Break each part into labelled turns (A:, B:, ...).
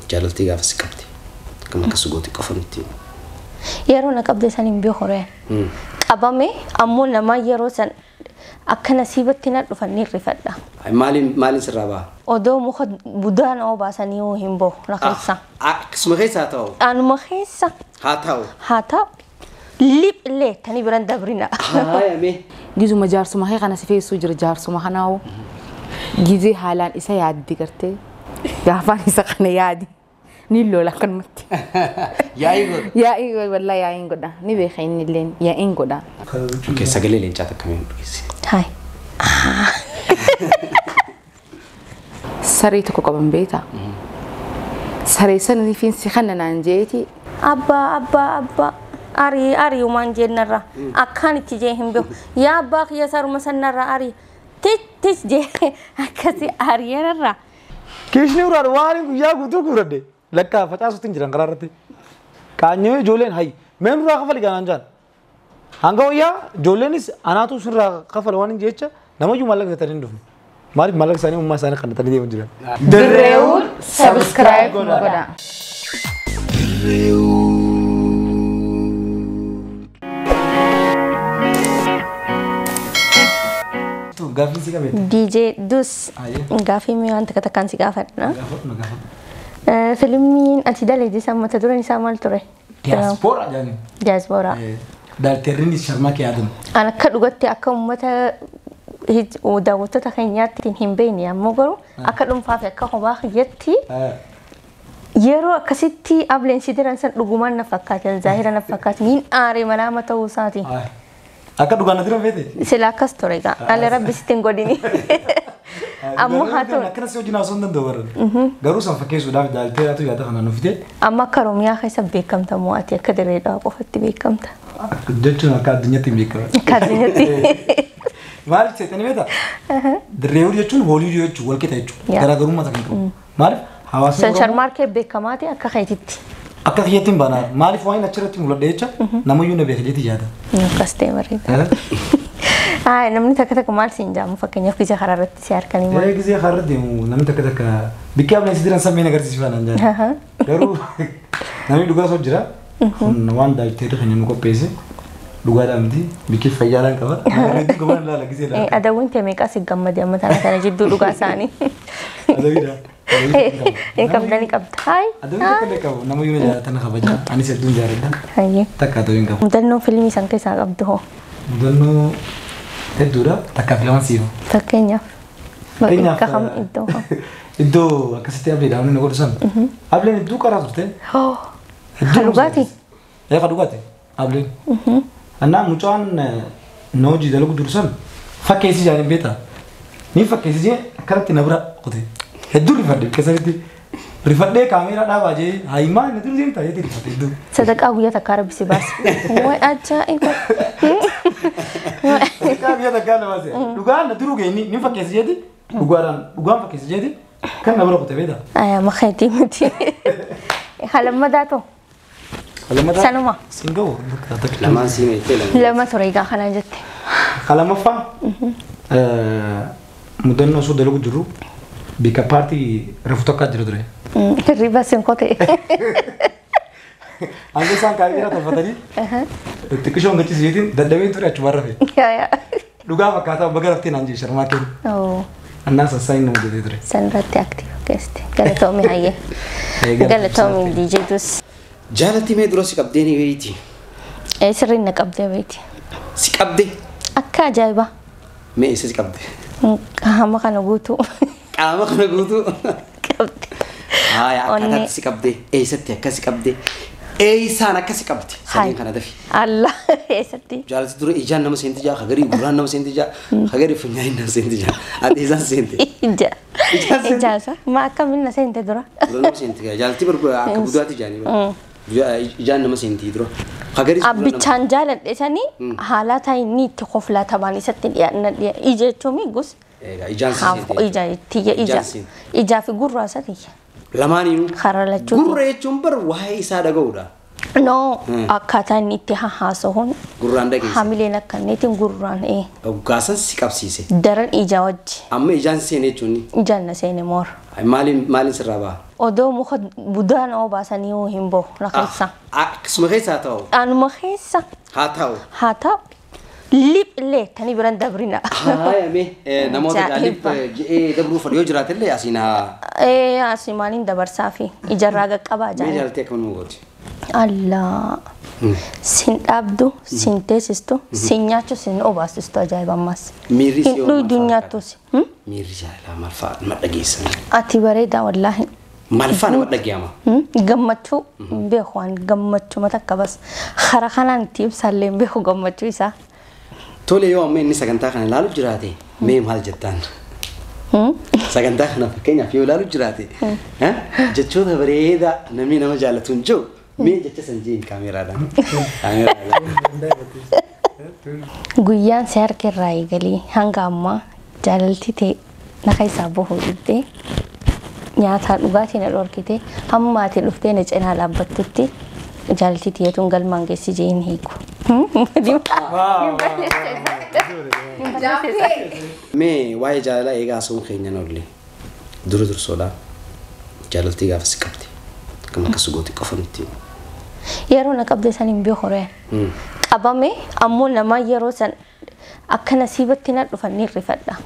A: Jaalaltii gaafa si qabde. Akkam akkas gooti qofa nutti.
B: Yeroo na qabde san hin beeku ree. Qabame ammoo nama yeroo san akka nasiibatti na dhufan ni rifadha.
A: Maaliin maaliin sirraa ba'a?
B: Odoo muka budaan oo baasanii yoo hin bahu na keessa.
A: Akkasuma keessa haa ta'u.
B: Anuma keessa.
A: Haa ta'u.
B: Haa ta'u. Lip illee tani biraan dabrina.
A: Haaya mee.
C: Gizuma jaarsuma kee kana si feessuu jira jaarsuma kanaa'u. Gizee haalaan isa yaaddi gartee gaafaan isa kana yaadi ni lola akkanumatti.
A: Yaa'ii godha.
C: Yaa'ii wallahi yaa'iin godha ni beeka inni illeen yaa'iin godha.
A: Okay, sagalee leencaa takka mee dhugeessi.
B: Haay.
C: Saree tokko qaban beektaa? Saree sana rifeensi kana naan jeeti.
B: Abbaa abbaa abbaa. Arii ariiwumaan jennarra akkaan itti jee hin beeku. Yaa abbaa kiyya saruma sanarra arii. Tich tich jee akkasi ari'eerarra.
D: Kiishni uraan waan guyyaa guutuu guuradhe lakkaa facaasutti hin jiran karaa irratti. Qaanyee ijoolleen hayi meen duraa kafali gaanaan jaan. Hanga wayyaa ijoolleenis anaatu sirraa kafala waan hin jecha namayyuu maallaqa isaanii hin dhufne. Maaliif maallaqa isaanii ummaa isaanii kannatanii deemaa jiran.
C: Dirreewwan subscribe godha.
D: Gaaffiin si qabeetta.
B: DJ Dus gaaffii mee waan takka takkaan si gaafadha.
D: Gaafadhu na gaafadhu.
B: Fiilmiin ati dalagde san mata dureen isaa maal ture?
D: Diyaaspoora jedhani.
B: Diyaaspoora.
D: Daalterriin Sharmaa kee yaadamu.
B: An akka dhugatti akka uummata daawwattoota keenyaatti hin beekne ammoo garuu akka dhuunfaa fi akka kophaa kiyyatti yeroo akkasitti ableensi diran san dhugumaan na fakkaatan zaahira na fakkaatan hin aare manaama ta'uu isaati.
D: Akka dhugaan na dira feete?
B: Sila akkas ture egaa. Alle rabbi sitti hin godhini. Ammoo haa ta'u.
D: Akkana si wajjin haasa'uu hin danda'u barra. Garuu san fakkeessuudhaaf daalteeraatu yaada kana nu fide.
B: Amma akka Oromiyaa keessa beekamta moo ati akka dirree dhawaa qofatti beekamta?
D: Jechuun akka addunyaatti hin beekamu.
B: Akka addunyaatti.
D: Maaliif seetanii beektaa? Dirreewwan jechuun hoolii jechuun wal qixa jechuudha. Garaagarummaa takka hin qabu. Maaliif hawaasni
B: San sharmaarkee beekamaa ta'e akka keetitti.
D: Akka kiyyatti hin baanaa. Maaliif waan achirratti mul'adhe jecha namayyuu na beeka jeetii yaada.
B: Akkas ta'e bareeda. Haa namni takka takka maal siin jaamu fakkeenyaaf gizee karaa irratti si harkanii maal?
D: Gizee karaa irra deemu namni takka takka bikkee ablee si jiran sammee agarsiisu naan jedha. Garuu namni dhugaa soo jira. Kun waan daayiteerri keenya nu qopheesse dhugaadhaa miti bikkee fayyaadhaan qaba. Hedduu gamaan ilaala gizee ilaala.
B: Adawwiin tee meeqaa si gammade amma tana kana jidduu dhugaa isaanii.
D: Adawwiidha.
B: Hin qabda ni qabda. Haay.
D: Adawwiin takka illee qabu namayyuu na jaalatan kabaja anis hedduun jaalladha.
B: Hayyee.
D: Takka adawwiin qabu.
B: Mudannoo fiilmii san keessaa qabdu hoo?
D: Mudannoo hedduudha takkaaf lamaan siifa.
B: Fakkeenyaaf.
D: Fakkeenyaaf.
B: Bakka kam iddoo kam?
D: Iddoo akkasitti ableedha namni na godhu san. Ableen hedduu qaraa turte.
B: Ka dhugaatii?
D: Ee ka dhugaati ableen. Annaa mucaan na hojii dalagu jiru san fakkeessi jaaniin beektaa. Ni fakkeessi jee akkanatti na bira qote. Hedduu rifadhe keessatti rifadhee kaameeraa dhaabaa jee hayimaa na dura deemtaa jettee rifadhe hedduu.
B: Sadaqaa guyyaa takkaa rabbi si baase. Way ajaa'iba.
D: Sadaqaa guyyaa takkaa na baase. Dhugaan na duruu geenni ni fakkeessi jeeti dhugaadhaan dhugaan fakkeessi jeeti kan na bira qote beektaa.
B: Ayaa makeetii miti. Halammadaa ta'u.
D: Halammadaa.
B: Sanuma.
D: Siin ga'u.
A: Lamaan siin meettee lama.
B: Lama ture egaa kanaan jette.
D: Kalamaffaa mudannoo osoo dalagu jirru bika paartii refu tokko jira ture.
B: Hirriba siin kote.
D: Hanga isaan kaameeraa tolfatanii xiqqishoon gachiisiitiin dadhabeen ture achuma rafe. Dhugaa fakkaataa baga raftee naan jee sharmaa kennu. Annaa sassaayin nama godhee ture.
B: San irratti aktiif keessi. Galatoomi hayyee. Galatoomi DJ Dus.
A: Jaalatti mee dura si qabdee ni beeyti?
B: Sirriin na qabdee beeyti.
A: Si qabdee?
B: Akka ajaa'ibaa.
A: Mee eessa si qabde?
B: Qaama kana guutuu.
A: Qaama kana guutuu?
B: Qabde.
A: Haaya akkaataatti si qabde eessatti akka si qabde eessaan akka si qabde sadiin kana dafi.
B: Allah eessatti?
A: Jaalatti dura ijaan nama seenti jaa hagarii gurraan nama seenti jaa hagarii funyaaniin nama seenti jaa ati eessaan seente?
B: Ija. Ijaasa. Ma akkamiin na seente dura?
A: Dura nama seenti jaalatti barbaada akka budaatti jaanii bara. Ijaan nama seentii dura.
B: Abbichaan jaaladhe sanii haala inni itti koflaa taphaan isatti dhiyaanna ija jechuun gus.
A: Ijaan seente.
B: Ija tiyya ija. Ijaa fi gurra isa tiyya.
A: Lamaaniinuu.
B: Karaa lachuu.
A: Gurra jechuun bar waa'ee isaa dhaga'uudha.
B: No akkaataa inni itti haasa'uun
A: Gurraan dhageesse.
B: Hamileen akkanneetiin gurraan
A: Hoggaasan si qabsiise.
B: Daran ija wajji.
A: Amma ijaan seene jechuun.
B: Ijaan na seene moora.
A: Maaliin sirraa ba'a?
B: Odoo muka budaan oo baasanii yoo hin bahu na keessa.
A: Akkasuma keessa haa ta'u.
B: Anuma keessa.
A: Haa ta'u.
B: Haa ta'u. Lip illee tani biran dabrina.
A: Haaya mee namoota lip je'ee dabruu fedhu yoo jiraatellee asiin haa.
B: Asii maaliin dabarsaa fi ijarraa qaqqabaa
A: Mee
B: jaalala.
A: jaalatee akkam nama gooti?
B: Allah. Sin dhaabdu, sin teessistu, sin nyaachu, sin obaasistu ajaa'iba ammas.
A: Miirri si
B: Hin
A: yoo maal
B: dhuydu
A: fa'a
B: nyaattus.
A: Miirri jaalalaa maal fa'a nama dhageessan?
B: Ati bareedaa wallaahi.
A: Maal fa'a nama dhaggeama?
B: Gammachuu hin beeku waan gammachuu takka bas. Hara kanaan itti ibsallee hin beeku gammachuu isaa.
A: Tole yoo amma inni sagantaa kana ilaaluuf jiraate mee maal jettaan? Sagantaa kana fakkeenyaaf yoo ilaaluuf jiraate jechoota bareedaa namni nama jaallatu hin jiru mee jecha san jeen kaameraadhaan. Kaameraadhaan.
B: Guyyaan si harka irraa eegalee hanga ammaa jaalalti ta'e na keessaa bahuu dhiibdee nyaataa dhugaatii na dhorkite hamma ati dhuftee na cinaa dhaabbattutti jaalalti ta'eetuun galmaan geessi jeen hiiku.
A: Mee waa'ee jaalalaa eegaa haasawuun keenya oolle dura dursoodhaa jaalaltii gaafa si qabde akkam akkas gooti qofa nutti.
B: Yeroo na qabde san hin beeku ree. Qabame ammoo nama yeroo san akka nasiibatti na dhufan ni rifadha.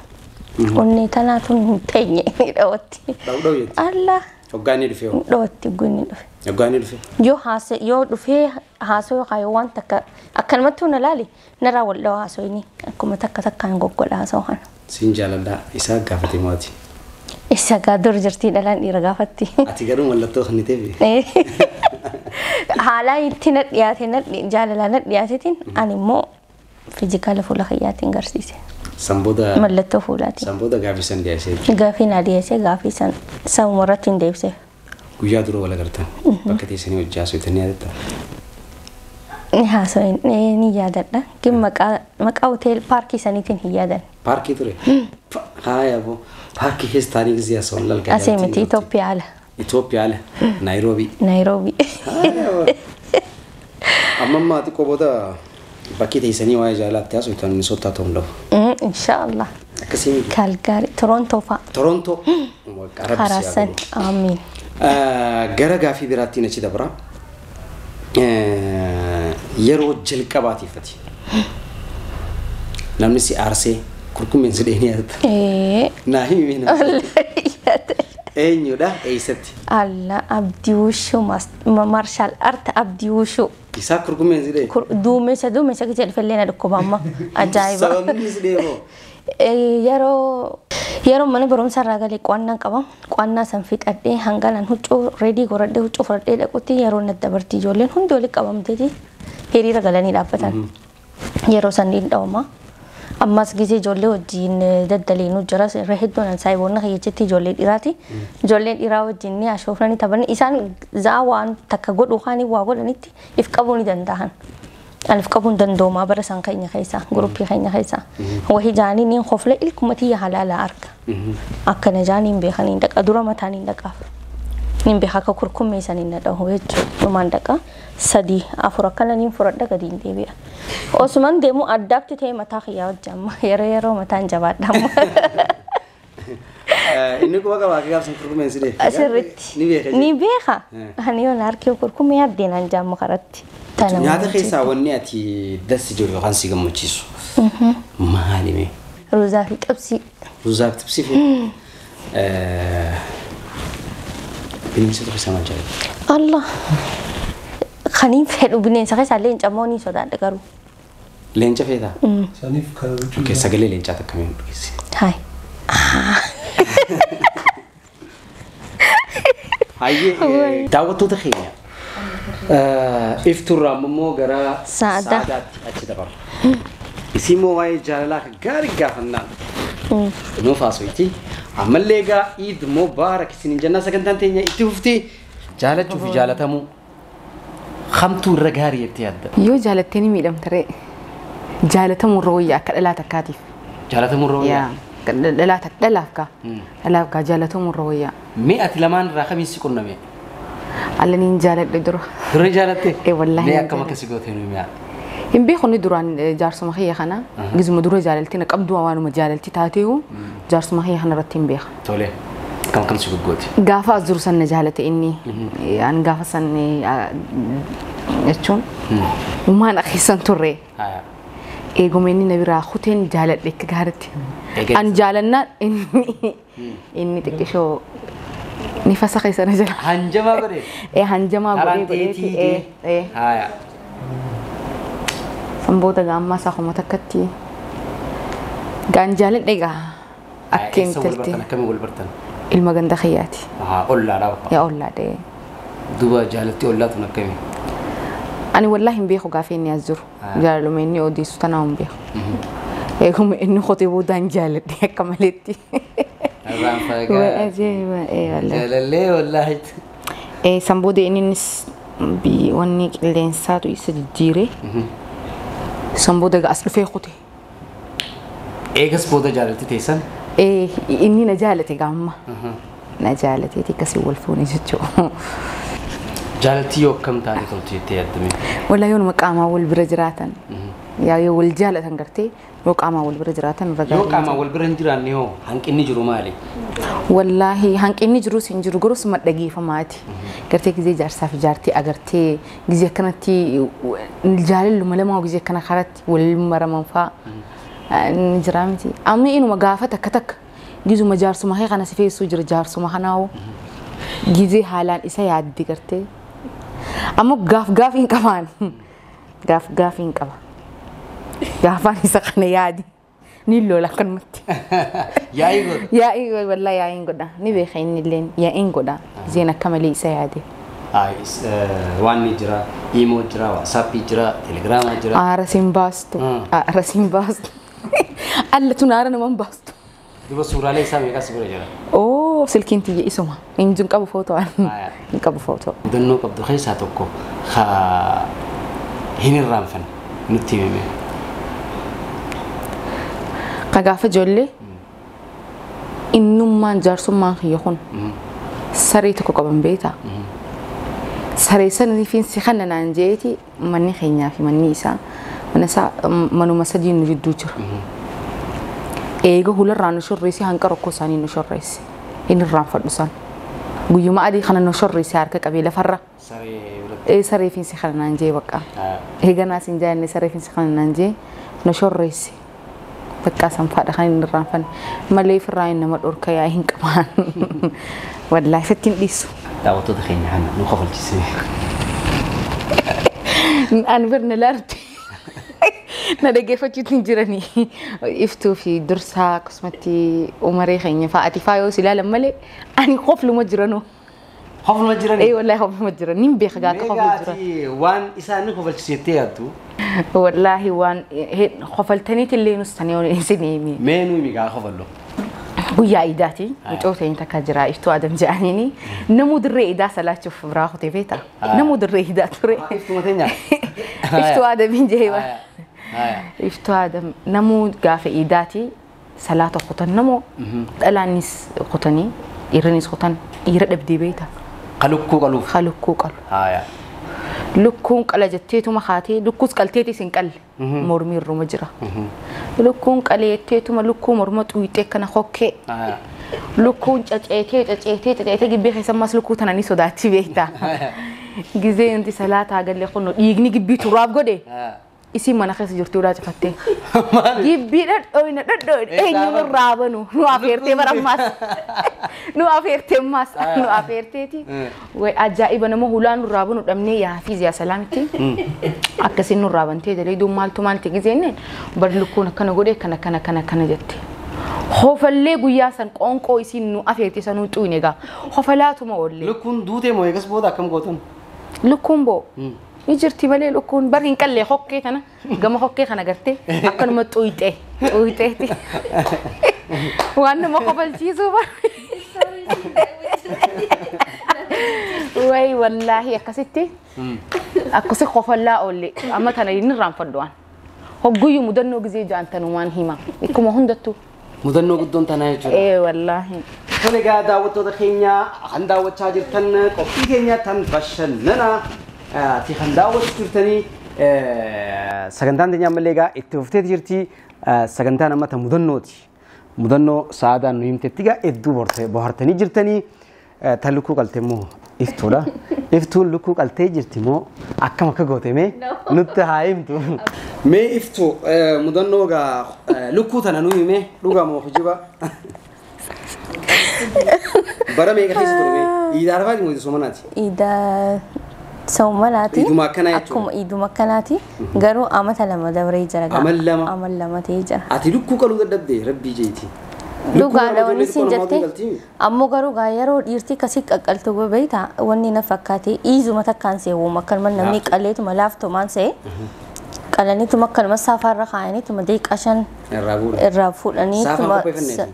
B: Onnee tanaatu hin teenye ni dhawatti.
A: Dha'u dha'u jetti.
B: Allah
A: Hoggaa inni dhufe hoo?
B: dhawatti gunni dhufe.
A: Hoggaa inni dhufe?
B: Yoo haasa yoo dhufee haasoo yookaan yoo waan takka akkanumatti na laali narraa wal dhawaa haasoo akkuma takka takkaan goggodha haasoo kana.
A: Siin jaalalaa isaa gaafate mooti.
B: Isa gaa dur jirtii dhalaan dhiira gaafatti.
A: Ati garuu mallattoo kan ta'eef.
B: Haalaan itti na dhiyaate na jaalalaa na dhiyaateetiin ani immoo fiizikaala fuula kiyyaatiin garsiise.
A: Sanbooda
B: Mallattoo fuulaatiin.
A: sanbooda gaaffii san dhiyaasee jechuudha.
B: Gaaffii na dhiyeessee gaaffii san sabuma irratti hin deebisee.
A: Guyyaa dura wal agartan bakka teessanii hojii haasoftan ni yaadatta.
B: Ni haasawin ni yaadadha. Gin maqaa hotel paarkii saniitiin hin yaadan.
A: Paarkii ture. Haaya boo paarkii keessa taanii gisee haasawwan lalgaa.
B: Asii miti Itoophiyaa ala.
A: Itoophiyaa ala Naayiroobii.
B: Naayiroobii.
A: Amma ammaa xiqqoo booda bakki teessanii waa'ee jaalalaatti haasoftan Minisootaa ta'uu hin dhabu.
B: Inshaallah.
A: Akkasii miti.
B: Kaalgaarii Torontoo fa'a.
A: Torontoo.
B: Karaa san. Amiin.
A: Gara gaaffii biraattiin achi dabra. Yeroo jalqabaatiif ati. Namni si aarsee kurkummeen si dheenii yaadatta. Naa himi nama. Eenyudha eessatti?
B: Allah Abdii Wushuu maarshaal art Abdii Wushuu.
A: Isaa kurkummeen si dhee?
B: Duumessa duumessa keessa dhufallee na dhukkuba amma ajaa'iba.
A: Sababni si dhee moo?
B: Yeroo mana barumsa irraa galee qo'annaa qaba. Qo'annaa san fixadhee hangalaan huccuu reedii godhadhee huccuu fudhadhee dhaqutti yeroo natti dabartii ijoolleen hundi walitti qabamteeti hiriira galanii dhaabbatan. Yeroo san ni dhawama. Ammas gisee ijoollee wajjin daddaliinu jira. Irra hedduun an saayiboonni kiyyachitti ijoollee dhiiraati. Ijoolleen dhiiraa wajjin ni ashoofnanii taphanni isaan za'a waan takka godhu kaanii waa godhanitti if qabuu ni danda'an. Alif qabuun danda'umaa bara san keenya keessa guruppii keenya keessa. Wahii jaanii niin kofle ilkuma tiyya halaala arga. Akkana jaanii hin beekan hin dhaqa dura mataan hin dhaqaaf. Niin beeka akka kurkummee san hin dhadhahu jechuudha. Dhumaan dhaqa 3 4 akkana niin fudhadha gadi hin deebi'a. Osumaan deemu addaatti ta'e mataa kiyyaa wajji amma yeroo yeroo mataan jabaadha amma.
A: Inni quba qabaa gaaf san kurkummeen si dhee?
B: Asirratti.
A: Ni beeka.
B: Ni beeka. Ani yoon harkee kurkummee addeenaan jaamma karatti.
A: Nyaata keessaa wanni ati dassi jiru yookaan si gammachiisu maali mee?
B: Ruuzaa fi xibsii.
A: Ruuzaa fi xibsii fi bineensota keessaa maal jaalladha?
B: Allah. Kaniin fedhu bineensa keessaa leenca immoo ni sodaadha garuu.
A: Leenca feetaa?
E: Saniif kan
A: Okay, sagalee leencaa takka mee dhugeessi.
B: Hayi.
A: Hayyee daawwattoota keenya. Iftuurraa immoo gara Saadaatti achi dabarra. Isii immoo waa'ee jaalalaa akka gaarii gaafannaan. Nuuf haasofti. Ammallee egaa Iid Mubaarak isiniin jennaa sagantaan teenya itti fufti. Jaalachuu fi jaalatamuu hamtuu irra gaarii jettee yaadda.
C: Yoo jaalattee ni miidhamta ree. Jaalatamuu irra wayyaa akka dhalaa takkaatiif.
A: Jaalatamuu irra wayyaa?
C: Dhalaa dhalaaf gaa. Dhalaaf gaa jaalatamuu irra wayyaa.
A: Mee ati lamaan irraa kamiin si qunname?
C: Alla niin jaaladhe dura.
A: Dura jaalatte?
C: Ee wallaahi.
A: Mee akkam akkasi gootee nu mi'a?
C: Hin beeku inni duraan jaarsuma kiyya kana gizuma dura jaalalti na qabdu waanuma jaalalti taateehu jaarsuma kiyya kana irratti hin beeka.
A: Tole. Kam kam si goggooti?
C: Gaafa as jiru san na jaalate inni. An gaafa san jechuun uumaan akkisan turre. Eeguma inni na biraa kuteen jaaladhe akka gaaritti. An jaalannaan inni xiqqishoo ni fasa keessa na jala.
A: Hanjamaa godhe?
C: Hanjamaa godhee godheeti. San booda gaammaa isaa kuma takkatti gaan jaaladhe egaa akka intalti.
A: Akkamiin wal bartan?
C: Ilma ganda kiyyaati.
A: Ollaadha.
C: Yaa ollaadha.
A: Duuba jaalatti ollaa tun akkamii?
C: Ani wallahi hin beeku gaafa inni as jiru. Jaalaluma inni odeessu tanaa hin beeku. Eeguma inni qotee boodaan jaaladhe akka maleetti.
A: Irraan faagaa. Jaalallee wallaahi.
C: San booda innis wanni qilleensaatu isa jijjiire. San booda as dhufee qote.
A: Eegas booda jaalalti teessan?
C: Inni na jaalate gaamma. Na jaalateeti akkasii wal fuune jechuudha.
A: Jaalalti yoo akkam taate tolti jettee yaaddame?
C: Wallahi yoonuma qaamaan wal bira jiraatan. Yaa yoo wal jaalatan gartee yoo qaamaan wal bira jiraatan irra
A: Yoo qaamaan wal bira hin jiraanne hoo hanqinni jiru maali?
C: Wallahi hanqinni jirus hin jiru garuu suma dhageeffamaati. Gartee gizee jaarsaa fi jaartii agartee gizee akkanatti jaalalluma lama gizee akkana karatti wal maraman fa'aa ni jira miti. Amma inuma gaafa takka takka gizuma jaarsuma kee kana si feessuu jira jaarsuma kanaa'u gizee haalaan isa yaaddi gartee. Amma gaaf gaaf hin qabaan. Gaaf gaaf hin qaba. Gaafaan isa kana yaadi. Ni lola akkanumatti.
A: Yaa'ii godha.
C: Yaa'ii wallahi yaa'iin godha. Ni beeka inni illeen yaa'iin godha. Gizeen akka malee isa yaade.
A: Waan ni jira, iimoo jira, waatsaappii jira, telegiraamaa jira.
C: Aara siin baastu. Aara siin baastu. Alla tun aara nama hin baastu.
A: Duba suuraalee isaa meeqas bira jira?
C: Oo silkiin tiyya isuma. Hin qabu footoo. Hin qabu footoo.
A: Mudannoo qabdu keessaa tokko hin irraanfanne nutti himame.
C: Ka gaafa ijoollee innummaan jaarsummaan kiyya kun saree tokko qaban beektaa? Saree sana rifeensi kana naan jeeti manni keenyaa fi manni isaa mana isaa manuma sadii nu jidduu jira. Eega hularraa nu shorreessi hanqa rakkoo isaanii nu shorreessi. Inni irraanfadhu isaan. Guyyuma adii kana nu shorreessi harka qabee lafarra. Saree rifeensi kana naan jee bakka. Eega naas hin jaallanne saree rifeensi kana naan jee nu shorreessi. Bakka san faadha kan inni irraanfanne malee ofirraa inni nama dhorka yaa hin qabaan. Wallaahi ifatti hin dhiisu.
A: Daawwattoota keenya kana nu kofalchiisee.
C: Ani birna laarte. Na dhaggeeffachuutti hin jiranii. Iftuu fi dursaa akkasumatti umaree keenya fa'aati fa'aa yoo si ilaalan malee ani qofluma jiranoo.
A: Qofluma jiranii?
C: Wallaahi qofluma jiran. Nin beeka gaa akka qofluma jiran.
A: Meeqaati waan isaan ni kofalchiisettee yaaddu?
C: Wallaahi waan kofaltaniiti illee nus tanii yoo isin himi.
A: Mee nu himi gaa kofallu?
C: Guyyaa idaati. Mucoo ta'in takka jira iftuu Adam jedhaniini. Namuu dirree idaa salaachuuf biraa kutee beektaa? Namuu dirree idaa ture.
A: Iftuma teenya?
C: Iftuu Adamiin jee. Iftuu Adam namuu gaafa idaati salaata kutan namoo dhalaanis kutanii dhiirrinis kutan dhiira dhabdee beektaa?
A: Kalukkuu qaluuf.
C: Kalukkuu qalu. Lukkuun qala jetteetuma haatee lukkuus qalteetis hin qalle mormi irruma jira. Lukkuun qaleetteetuma lukkuu morma xuyixee kana hokkee. Lukkuun caceetee caceetee caceetee gibbii keessa ammas lukkuu tana ni sodaatti beektaa. Gizee inti salaataa galee kunno dhiigni gibbii turaaf godhe. Isiin mana keessa jirti ulaa cufattee. Gibbii dhadhooyna dhadhooyna eenyu irraa banu nu afeertee bara ammaas. Nu afeertee ammaas nu afeerteeti. Way ajaa'iba nama hulaa nurraa banu dhabnee yaa fi yaa salaamitti. Akkasiin nurraa bantee jedhee duub maaltu maalti gizeenneen bari lukkuun akkana godhee akkana akkana akkana akkana jette. Hofallee guyyaa san qoonqoo isiin nu afeerte sanuu xuyne egaa hofalaatuma oollee.
A: Lukkuun duutee moo eegas booda akkam gootan?
C: Lukkuun boo. Ni jirti malee lukkuun bari hin qallee hokkee kana gama hokkee kana gartee akkanuma xuyixee xuyixeeti. Waan nama kofalchiisuu bara. Way wallaahi akkasitti akkasi kofallaa oolle amma tana inni irraanfadhu waan. Hogguyyuu mudannoo gizee ja'an tanumaan hima akkuma hundattuu.
A: Mudannoo guddoon tanaa jechuudha.
C: Ee wallaahi.
A: Tole egaa daawwattoota keenya kan daawwachaa jirtan qophii keenya tan bashannanaa ti kan daawwachuu jirtanii Sagantaan teenya ammallee egaa itti fufteeti jirti. Sagantaan amma ta mudannooti. Mudannoo Saadaan nu himtetti egaa hedduu bohaartanii jirtanii. Ta lukkuu qaltee immoo Iftuudha. Iftuun lukkuu qaltee jirti moo akkam akka goote mee nutti haa himtu. Mee Iftuu mudannoo egaa lukkuu tana nu hime dhugaa moo kijiba? Bara meeqa keessa ture mee? Iida Arafaati moo Iida Soomanaati?
B: Iida Soomanaati.
A: Iiduma akkanaa jechuudha.
B: Akkuma iiduma akkanaati. Garuu amata lama dabree jira.
A: Amal lama.
B: Amal lama ta'ee jira.
A: Ati lukkuu qaluu dadhabde rabbii jeeti.
B: Dhugaadha wanni siin jette. Ammoo garuu gaa yeroo dhiirti akkasii qaqqaltu beektaa wanni na fakkaate iizuma takkaan seewwuma akkanuma namni qaleetuma laaftumaan se'e qalaniituma akkanuma saafaarra kaa'aniituma daqiiqaa 5 irraa fuudhanii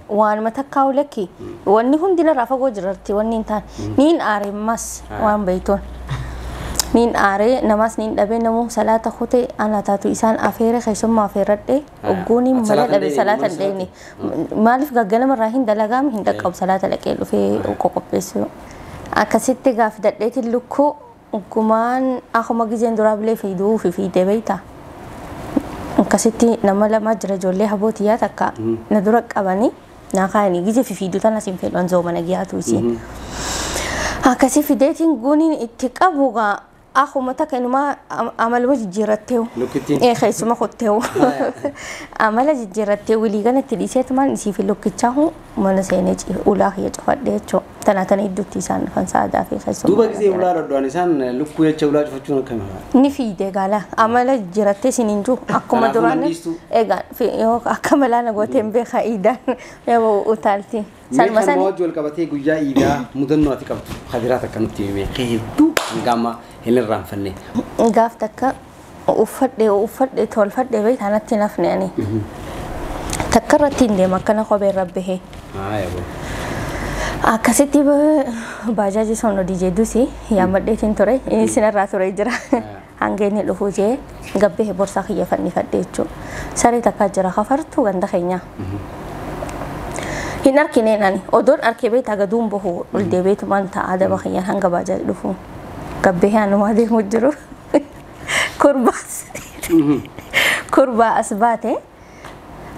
B: waanuma takkaa lakki wanni hundi narraa fagoo jirarti wanni hin taane niin aare mas waan beektuun. Niin aare namas niin dhabee namuu salaata kutee ana taatu isaan afeere keessummaa afeerradhe ogguun mana dhabe salaata hin dheeyne maaliif gagganama irraa hin dalagaam hin dhaqqabu salaata dhaqee dhufee qoqopheessu. Akkasitti gaaf dadheetiin lukkuu oggumaan akkuma gizeen duraa bilee fiiduu fi fiidee beektaa. Akkasitti nama lama jira ijoollee habootii takka na dura qabanii naa kaayanii gizee fi fiiduu tanas hin fedhan zoomana giyaatu isiin. Akkasii fideetiin guuniin itti qabu gaa akkuma takka inumaa amaluma jijjiirratteewu. Keessuma kotteewu. Amala jijjiirrattee walii gala itti dhiiseetumaan isii fi lukkichaa mana seenee ulaa kiyya cufadhe jechuudha. Tana tana idduutti isaan dhufan Saadaa fi keessuma.
A: Duuba gisee ulaa dhoddoon isaan lukkuu jecha ulaa cufachuun akkami?
B: Ni fiide gaala amala jijjiirrattee isin hin jiru akkuma duraan egaa yoo akka malaa gootee hin beekaa iidaan yoo utaalti.
A: Mee kan wajji wal qabatee guyyaa iidaa mudannoo ati qabdu kabiraa takka nutti himee hedduu hanga ammaa hin irraanfanne.
B: Gaaf takka uffadhee tolfadhee beektaa natti nafne ani. Takka irratti hin deema akkana kophee irra bahee. Akkasitti baajaajii sun odii jedhusi yaammadheetiin ture inni sinarraa ture jira. Hanga inni dhufuu jee gabbee borsaa kiyya fannifadhe jechuudha. Saree takka jira kafartuu ganda keenya. Hin arkineen ani odoon arkee beektaa gaduun bahu ol deebiitumaan ta'a daba kiyyaan hanga baajaajii dhufu. Gabbee anumaa deemu jiru. Kurbaa as baate.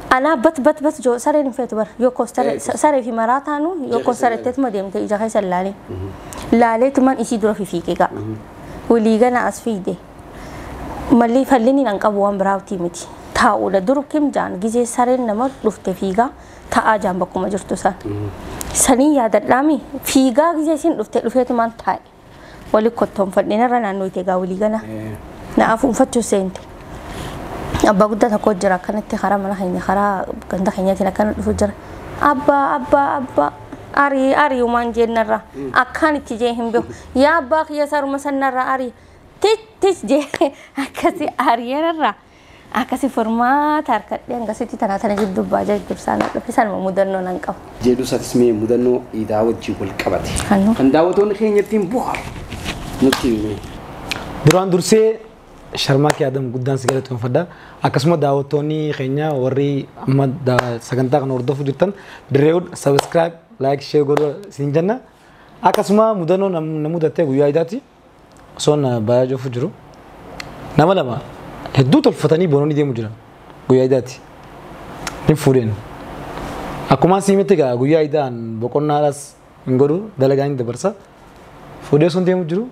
B: Anaa bat bat bat joo sareen hin feetu bara yoo saree fi maraa taanu yoo kostareetteetuma deemte ija keessa laalee. Laaleetumaan isii dura fiiqee ga'a. Walii gana as fiide. Malli fallinni nan qabu waan biraawtii miti. Taa'uudha dur kim jaan gizee sareen nama dhufte fiigaa taa'aa jaan bakkuma jirtu san. Sanii yaadadhaami fiigaa gizee isiin dhufte dhufeetumaan taa'e. Wali kottoonfadheen irra naannoo itee gaa walii gana. Na afuunfachuu seente. Abbaa guddaa tokko jira akkanatti karaa mana keenya karaa ganda keenyaatiin akkana dhufu jira. Abbaa abbaa abbaa arii arii uumaan jennarra akkaan itti jee hin beeku. Yaa abbaa kiyya saruma sanarra arii tich tich jee akkasi ariirra akkasi furmaata harkadhee hangasitti tanaa tana jidduu baajaa dursaan dhufe sanuma mudannoo nan qabu.
A: Jedhu isatis mee mudannoo iidaa wajjin wal qabate. Kan daawwattoonni keenya ittiin bu'aaru nutti hime.
D: Duraan dursee Sharmaakii Adam guddaan si galateeffadha. Akkasuma daawwattoonni keenya warri amma sagantaa kana hordofuu jirtan Dirreewwan subscribe, like, share godhaa siin jenna. Akkasuma mudannoo na mudattee guyyaa iidaati osoon baay'ee joofu jiru. Nama lama hedduu tolfatanii bonoonni deemu jiran guyyaa iidaati. Ni fuudheen. Akkuma siimitti egaa guyyaa iidaan boqonnaadhaas hin godhu dalagaa hin dabarsa. Fuudhee osoon deemu jiru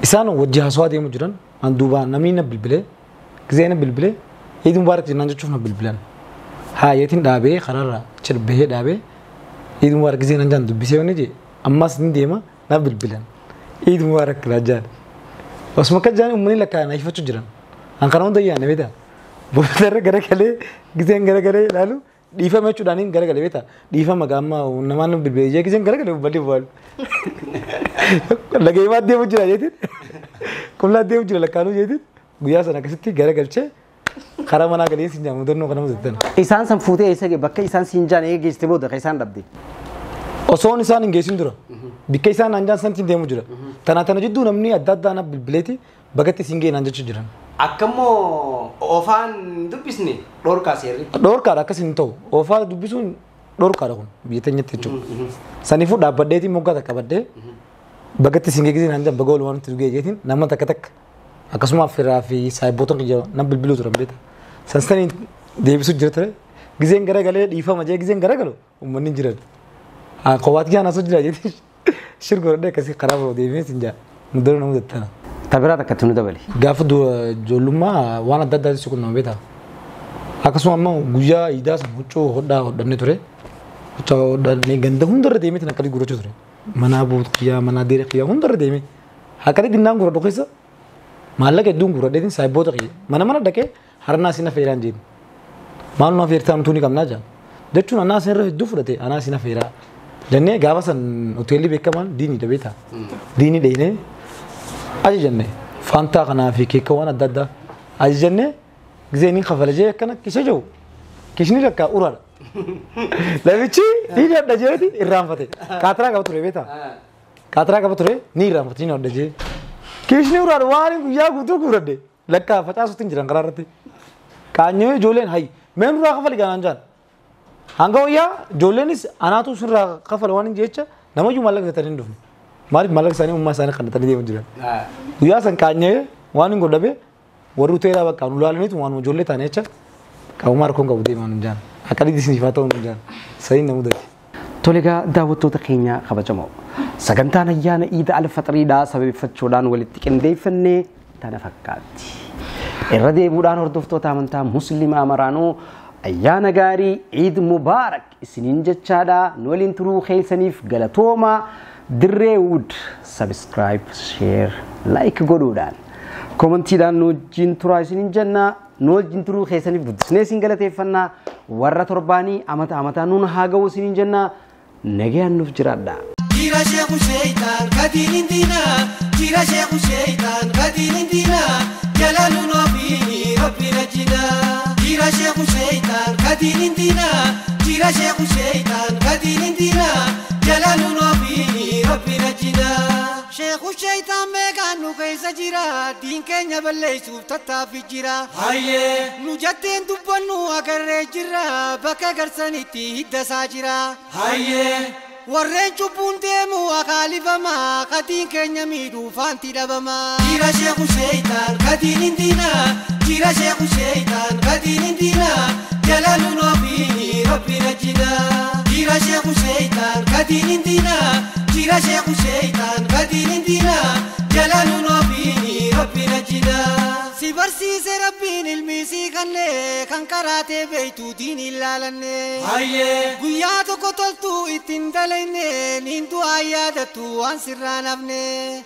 D: isaan wajji haasawaa deemu jiran. An duubaan namni na bilbilee gisee na bilbilee Eid Mubarak jennaan jechuuf na bilbilan. Haayeetiin dhaabee karaarra cirbee dhaabee Eid Mubarak gisee nan jaan dubbisee wanni jee ammas ni deema na bilbilan. Eid Mubarak laa jaan. Osuma akka jaan uummanni lakkaa'an ifachuu jiran. An kana hunda yaadne beektaa. Boodarra garagalee giseen garagalee ilaalu dhiifama jechuudhaan garagalee beektaa. Dhiifama gaamma namaan na bilbilee jee giseen garagalee balli bu'aalu. Lagee deemu jira jeetiin. Qullaa deemu jira lakkaanuu jeetiin guyyaa sana akkasitti garagalchee karaa manaa galee siin jaan mudannoo kana mudattan.
A: Isaan san fuutee eessa bakka isaan siin jaan eega geessite booda kan isaan dhabde.
D: Osoon isaan hin geessin dura bakka isaan naan jaan santiin deemu jira. Tana tana jidduu namni adda addaa na bilbileeti bakkatti siin ga'e naan jechuu jiran.
A: Akkammoo oofaan dubbisne dhorkaa seerri.
D: Dhorkaadha akkas hin ta'u oofaa dubbisuun dhorkaadha kun biyya teenyatti jechuudha. Saniifuu dhaabbadheetiin moggaa takka baddee bakkatti siin geessine naan jaan baga oolmaa nutti dhugee jeetiin nama takka takka Akkasuma firaa fi saayiboota kiyya nan bilbiluu turan beekta. Sansaniin deebisuu jira ture. Gizeen garagalee dhiifama jee gizeen garagalu uummanni hin jiran. Kophaatti kiyaan asoo jira jettee shir godhadhee akkasii karaa biroo deemee sin jaa. Nu dura nama dattana.
A: Tabiraa takkatti nu dabali.
D: Gaafa ijoollummaa waan adda addaatti si qunnama beekta. Akkasuma ammoo guyyaa iidaa sana huccuu hodhaa hodhannee ture. Huccuu hodhannee ganda hundarra deemee tan akkasii gurgurachuu ture. Manaa buutu kiyyaa manaa deere kiyyaa hundarra deemee. Akkasii dinnaan gurguratu keessa maallaqa hedduun gurguradheetiin saayiboota kiyya. Mana mana dhaqee harnaa sin affeeraan jeen. Maal nu affeertaa nutuu ni qabnaa jaan. Jechuun anaa sin irra hedduu fudhate anaa sin affeeraa. Jennee gaafa san hoteelli beekamaan diiniidha beektaa. Diinii dheenee ajajannee faantaa kanaa fi keeka waan adda addaa ajajannee gisee inni kafala jee akkana kisha jiru kishni lakkaa uraadha. Namichi ni adda jeeti irraanfate. Kaatiraa qaba ture beektaa. Kaatiraa qaba ture ni irraanfate ni adda jee. Kishni uraadha waan guyyaa guutuu guuradhe lakkaa facaasutti hin jiran karaa irratti. Kaanyee ijoolleen hayi mee nurraa kafali gaanaan jaan. Hanga wayyaa ijoolleenis anaatu sirraa kafala waan hin jecha namayyuu maallaqa bitanii hin dhufne. Maaliif maallaqa isaanii ummaa isaanii kannatanii deemaa jiran. Guyyaa san kaanyee waan hin godhabe warri hoteelaa bakka nu laalaniitu waan ijoollee taane jecha qabumaa rakkoon qabu deemaa nu jaan. Akka dhiisni ifaa ta'uu nu jaan. Saniin na mudate.
A: Tole egaa daawwattoota keenya kabajamoo sagantaan ayyaana Iida Alfaxiriidhaa sababeeffachuudhaan walitti qindeeffannee tana fakkaatti. Irra deebuudhaan hordoftoota amantaa Musliimaa maraanuu ayyaana gaarii Iid Mubaarak isiniin jechaadha. Nu waliin turuu keessaniif galatoomaa. Dirree Wood subscribe, share, like godhuudhaan komantiidhaan nu wajjin turaa isiniin jenna. Nu wajjin turuu keessaniif guddisnee isin galateeffannaa. Warra torbaanii amata amataa nuun haa ga'u isiniin jenna. Nagayaan nuuf jiraadha.
E: Jira sheeku sheeytaan gadiin diinaa. Jira sheeku sheeytaan gadiin diinaa. Jalaaluun ofiini rabbi najjinaa. Jira sheeku sheeytaan gadiin diinaa. Jira sheeku sheeytaan gadiin diinaa. Jalaaluun ofiini rabbi najjinaa. Sheeku sheeytaan meeqaan nu keessa jira. Diin keenya balleessuuf tattaaffii jira. Nu jetteen dubbannu agarree jirra. Bakka garsanitti hiddasaa jira. Warreen cubbuun deemu akaalifamaa. Qatiin keenya miidhuu faanti dhabamaa. Jira sheeku sheeytaan gatiin diinaa. Jira sheeku sheeytaan gatiin diinaa. Jalaaluun ofiini rabbi najjinaa. Jira sheeku sheeytaan gatiin diinaa. Jira sheeku sheeytaan gatiin diinaa. Jalaaluun ofiini rabbi najjinaa. Si barsiise rabbiin ilmi sii kanne kan karaatee beektu diin ilaalanne. Guyyaa tokko toltuu ittiin dalayne niin du'aa yaadattu waan sirraa nafne.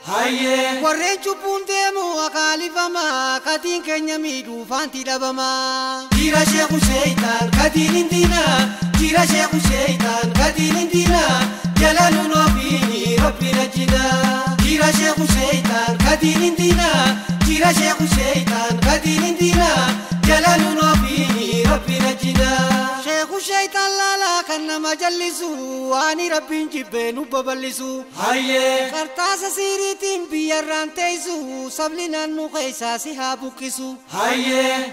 E: Warreen cubbuun deemu akaalifamaa qatiin keenya miidhuu faanti dhabamaa. Jira sheeku sheeytaan gatiin diinaa. Jira sheeku sheeytaan gatiin diinaa. Jalaaluun ofiini rabbi najjinaa. Jira sheeku sheeytaan gatiin diinaa. Jira sheeku sheeytaan gatiin diinaa. Jalaaluun ofiini rabbi najjinaa. Sheeku sheeytaan laalaa kan nama jallisu waan rabbiin jibbee nu babal'isu. Qarxaasa siiriitiin biyyarraan teessu sabni naannoo keessaa si haa buqqisu.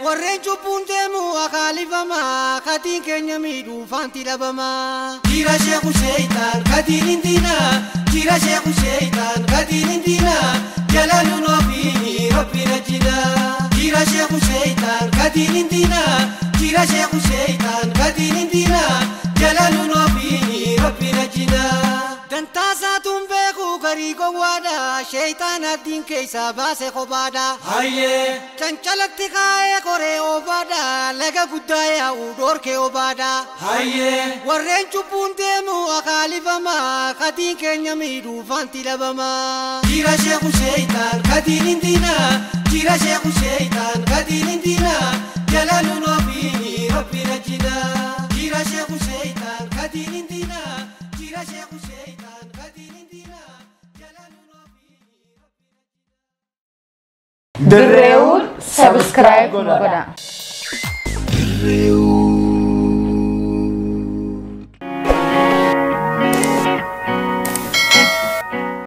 E: Warreen cubbuun deemu akaalifamaa qatiin keenya miidhuu faanti dhabamaa. Jira sheeku sheeytaan gatiin diinaa. Jira sheeku sheeytaan gatiin diinaa. Jalaaluun ofiini rabbi najjinaa. Jira sheeku sheeytaan gatiin diinaa. Jira sheeku sheeytaan gatiin diinaa. Jalaaluun ofiini rabbi najjinaa. Dantaa saatuun beeku garii gowwaadha. Sheeytaan addiin keessaa baase kophaadha. Cancalatti kaa'ee koree obaadha. Laga guddaa yaa'u dhoorkee obaadha. Warreen cubbuun deemu akaalifamaa. Qatiin keenya miidhuu faanti dhabamaa. Jira sheeku sheeytaan gatiin diinaa. Jira sheeku sheeytaan gatiin diinaa. Jalaaluun ofiini rabbi najjinaa. Jira sheeku sheeytaan gatiin diinaa. Jira sheeku sheeytaan gatiin diinaa. Jalaaluun ofiini.
C: Dirree Wood subscribe godhaa.